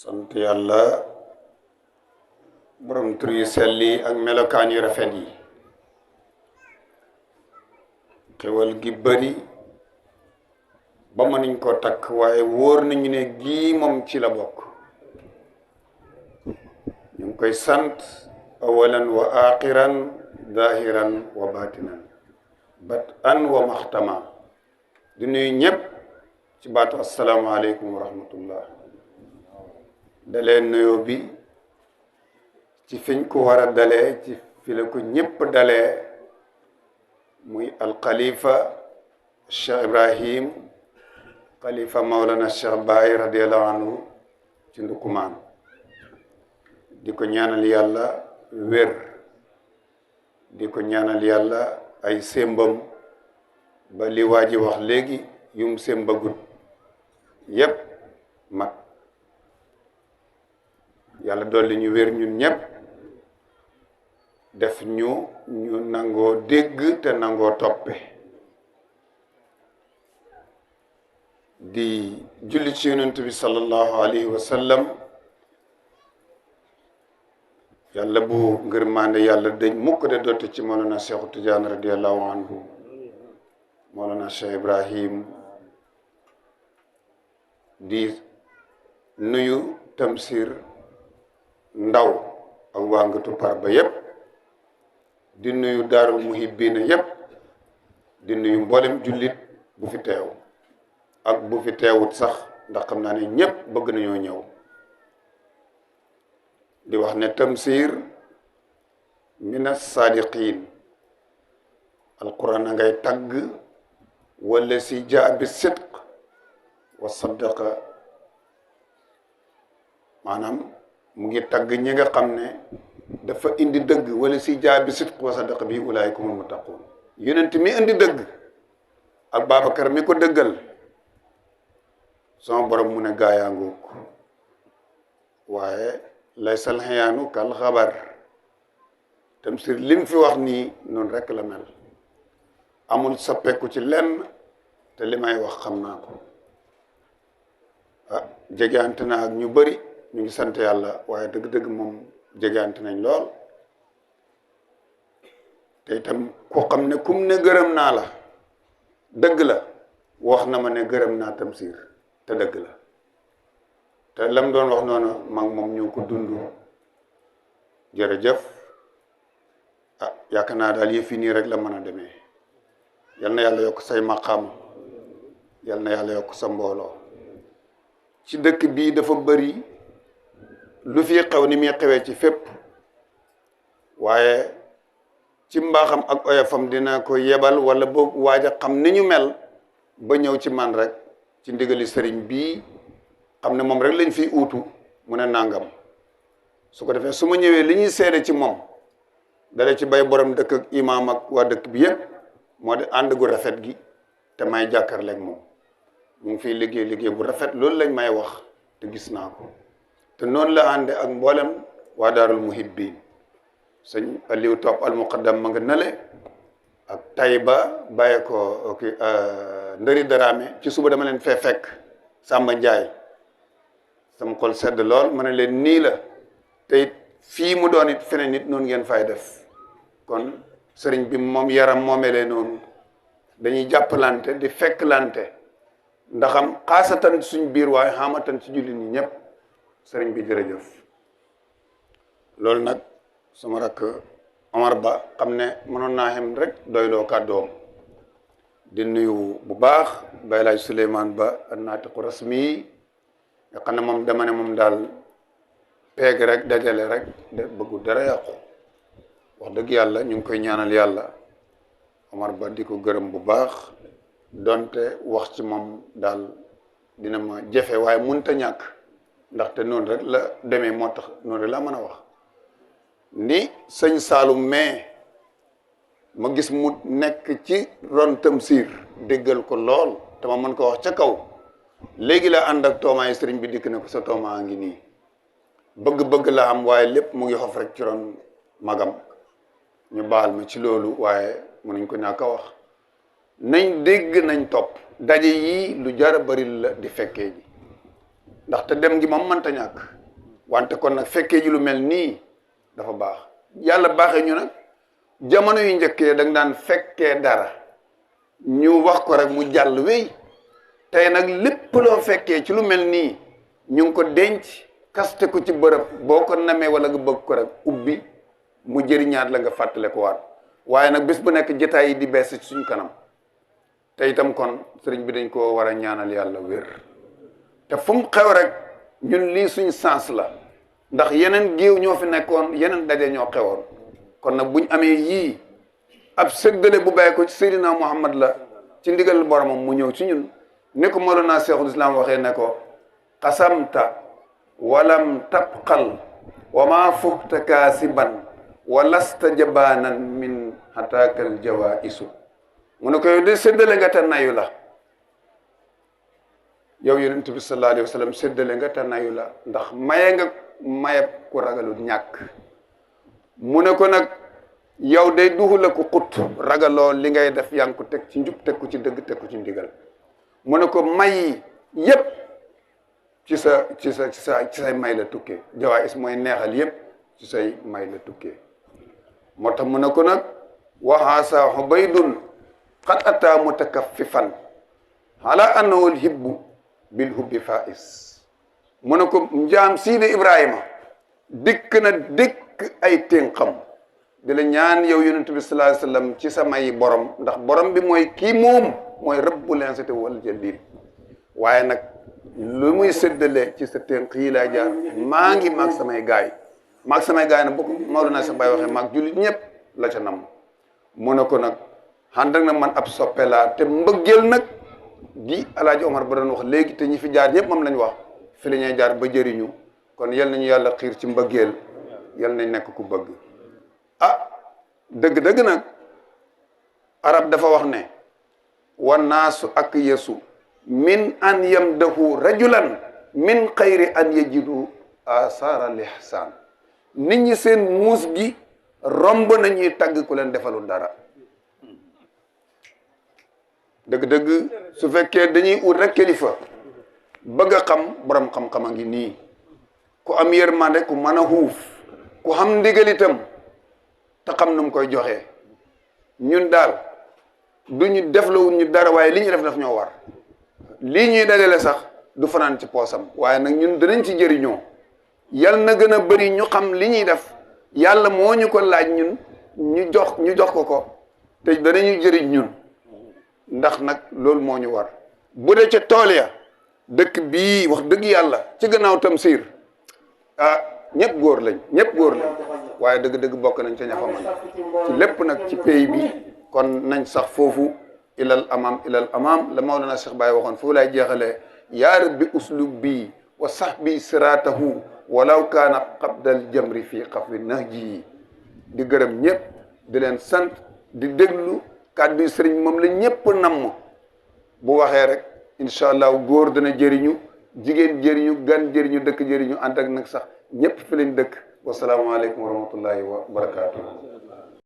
sant yàlla borom tur yu sell yi ak melokaan yu rafet yi xewal gi bari ba mënuñ ko takk waaye wóor nañu ne gii moom ci la bokk ñu ngi koy sant awalan wa axiran zahiran wa batinan bat an wa maxtama di nuyu ñépp ci baatu asalaamaaleykum wa rahmatullah dalee nuyoo bi ci fiñ ko war a dalee ci fi la ko ñépp dalee muy alxalifa Cheikh Ibrahim xalifa Maulana Cheikh Baye radiallahu anhu ci Ndukumaan di ko ñaanal yàlla wér di ko ñaanal yàlla ay sémbam ba li waa ji wax léegi yum sémbagut yépp mat yàlla dolli ñu wér ñun ñépp def ñu nangoo dégg te nangoo toppe di julli ci yonent bi sallallahu alayhi wa sallam yàlla bu ngërmande yàlla dañ mukk de dotti ci Mawlana Cheikh Tidiane radiallahu anhu Mawlana Cheikh Ibrahim di nuyu Tamsir Ndaw ak waa Ngatu Parba yépp di nuyu Daarul Muhibbina yépp di nuyu mboolem jullit bu fi teew ak bu fi teewut sax ndax xam naa ne ñépp bëgg nañoo ñëw di wax ne Tamsir mina sadiqin alquran a ngay tagg wala si jaa bi sidq wa saddaqa maanaam mu ngi tagg ñi nga xam ne dafa indi dëgg wala si jaa bi sidq wa saddaqa bi ulaayika humul muttaqun yonent mi indi dëgg ak Babacar mi ko dëggal sama borom mu ne gaayaa ngoog waaye laysal xiyaanu kal xabar Tamsir lim fi wax nii noonu rekk la mel amul soppeeku ci lenn te li may wax xam naa ko jegeante na ak ñu bari ñu ngi sant yàlla waaye dëgg-dëgg moom jegeante nañ lool te itam koo xam ne kum ne gërëm naa la dëgg la wax na ma ne gërëm naa Tamsir te dëgg la te lam doon wax noonu mag moom ñu ko dund jërëjëf yaakaar naa daal yëf yi nii rek la mën a demee yal na yàlla yokk say maqaam yal na yàlla yokk sa mbooloo ci dëkk bii dafa bari lu fi xew ni muy xewee ci fépp waaye ci mbaaxam ak oyofam dina ko yebal wala boog waaj a xam ni ñu mel ba ñëw ci man rek ci ndigali sëriñ bii xam ne moom rek lañ fiy uutu mu ne nangam su ko defee su ma ñëwee li ñuy seede ci moom dale ci bay borom dëkk ak imaam ak waa dëkk bi yépp moo di ànd gu rafet gi te may jàkkaarleeg moom mu ngi fiy liggéey bu rafet loolu lañ may wax te gis naa ko te noonu la ànde ak mboolem waa Daarul Muhibbin sëñ Aliou Top al muqaddam ma nga nale ak Tayba bàyyi ko Ndëri Daraame ci suba dama leen fee fekk Samba Njaay sama xol sedd lool ma ne leen nii la te it fii mu doon it feneen nit noonu ngeen fay def kon sëriñ bi moom yaram moomelee noonu dañuy jàppalante di fekklante ndaxam xaasatan suñ biir waaye xamatan ci jullit ñi ñëpp sëriñ bi jërëjëf loolu nag sama rakk Omar Ba xam ne mënoon naa xem rek doyloo kàddoom di nuyu bu baax Baye Laaj Souleymane Ba naatiqu rasmi nga xam ne moom dama ne moom daal peeg rek dajale rek de bëggu dara yàqu wax dëgg yàlla ñu ngi koy ñaanal yàlla Omar Ba di ko gërëm bu baax donte wax ci moom daal dina ma jafe waaye mënta ñàkk ndaxte noonu rek la demee moo tax noonu rek laa mën a wax ni sëñ Saalum mais ma gis mu nekk ci ron Tamsir déggal ko lool te ma mën ko wax ca kaw léegi la ànd ak toomaay sëriñ bi dikk ne ko sa toomaa ngi nii bëgg-bëgg la am waaye lépp mu ngi xof rek ci ron magam ñu baal ma ci loolu waaye mënuñ ko ñàkk a wax nañ dégg nañ topp daje yii lu jara bari la di fekkee ji ndaxte dem gi moom mënta ñàkk wante kon nag fekkee ji lu mel nii dafa baax yàlla baaxee ñu nag jamono yu njëkkee da nga daan fekkee dara ñu wax ko rek mu jàll wéy tey nag lépp loo fekkee ci lu mel nii ñu ngi ko denc kaste ko ci bërëb boo ko namee wala nga bëgg ko rek ubbi mu jëriñaat la nga fàttale ko waat waaye nag bés bu nekk jotaay yi di bees ci suñu kanam te itam kon sëriñ bi dañ ko war a ñaanal yàlla wér te fu mu xew rek ñun lii suñ sens la ndax yeneen géew ñoo fi nekkoon yeneen daje ñoo xewoon kon nag buñ amee yii ab séddale bu bàyyi ko ci Seydina Muhammad la ci ndigal boromam mu ñëw ci ñun ni ko Mawlana Cheikhul Islam waxee ne ko qasamta walam tabqal wa ma fukta kaasiban wa lasta jabaanan min hataakal jawaisu mu ne ko yow de séddale nga te nayu la yow yonent bi sallallahu alayhi wa sallam séddale nga te nayu la ndax maye nga mayeb ku ragalul ñàkk mu ne ko nag yow day duxu la ko xut ragaloo li ngay def yaa ngi ko teg ci njub teg ko ci dëgg teg ko ci ndigal mu ne ko may yépp ci say may la tukkee jawaïs mooy neexal yépp ci say may la tukkee moo tax mu ne ko nag waxaasa xubaydun xat ataa mutakaffifan ala annahu lhibbu bil hubbi fais mu ne ko njaam siide Ibrahima dikk na dikk ay ténqam di la ñaan yow yonent bi sallallahu alayhi wasallam ci sa may borom ndax borom bi mooy kii moom mooy rabbul izzati wal jalil waaye nag lu muy séddale ci sa ténq yi laa jaar maa ngi maag samay gaay nag bokk Mawlana Cheikh Baye waxee maag jullit ñëpp la ca nam mu ne ko nag ànd ak na man ab soppe laa te mbëggeel nag gi Alaaji Omar ba doon wax léegi te ñi fi jaar ñëpp moom lañ wax fi la ñuy jaar ba jëriñu kon yal nañu yàlla xiir ci mbëggeel yal nañ nekk ku bëgg dëgg-dëgg nag arab dafa wax ne wa naasu ak yesu min an yamdahu rajulan min xayri an yajidu asara lihsaan nit ñi seen muus gi romb nañuy tagg ku leen defalul dara dëgg-dëgg su fekkee dañuy ut rek kilifa bëgg a xam borom xam-xam a ngi nii ku am yërmande ku mën a xuuf ku xam ndigal itam te xam nu mu koy joxee ñun daal du ñu deflawul ñu dara waaye li ñu def daf ñoo war lii ñuy dajale sax du fanaan ci poosam waaye nag ñun danañ ci jëriñoo yal na gën a bëri ñu xam li ñuy def yàlla moo ñu ko laaj ñun ñu jox ko te danañu jëriñ ñun ndax nag loolu moo ñu war bu dee ca tool ya dëkk bii wax dëgg yàlla ci gannaaw Tamsir ñëpp góor lañ waaye dëgg-dëgg bokk nañ ca ña fa man ci lépp nag ci pays bi kon nañ sax foofu ilal amam la Mawlana Cheikh Baye waxoon foofu laay jeexalee yaa rabbi uslub bii wa sahbi siratahu walaw kaana qabdal jamri fii xafwi nahji di gërëm ñëpp di leen sant di déglu kàddu sëriñ moom la ñëpp namm bu waxee rek incha allah góor dana jëriñu jigéen jëriñu gan jëriñu dëkk jëriñu ànd ak nag sax ñëpp fi lañ dëkk wasalaamaaleykum wa rahmatullahi wa barakaatu.